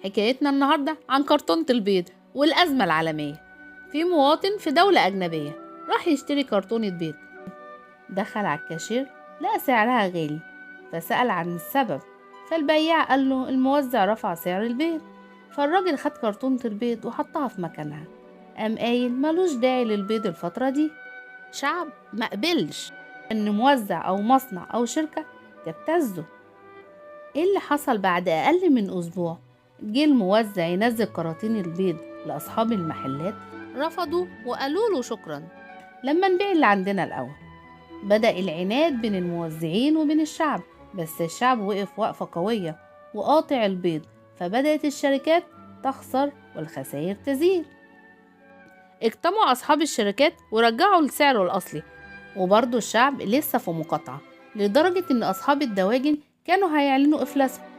حكايتنا النهاردة عن كرتونة البيض والأزمة العالمية. في مواطن في دولة أجنبية راح يشتري كرتونة بيض، دخل على الكاشير لقى سعرها غالي، فسأل عن السبب، فالبياع قال له الموزع رفع سعر البيض. فالراجل خد كرتونة البيض وحطها في مكانها، قام قايل ملوش داعي للبيض الفترة دي. شعب مقبلش إن موزع أو مصنع أو شركة تبتزه. إيه اللي حصل بعد أقل من أسبوع؟ جه الموزع ينزل كراتين البيض لأصحاب المحلات، رفضوا وقالوا له شكرا لما نبيع اللي عندنا الأول. بدأ العناد بين الموزعين وبين الشعب، بس الشعب وقف وقفة قوية وقاطع البيض، فبدأت الشركات تخسر والخسائر تزيد. اجتمعوا أصحاب الشركات ورجعوا لسعره الأصلي، وبرضه الشعب لسه في مقاطعة، لدرجة إن أصحاب الدواجن كانوا هيعلنوا إفلاسهم.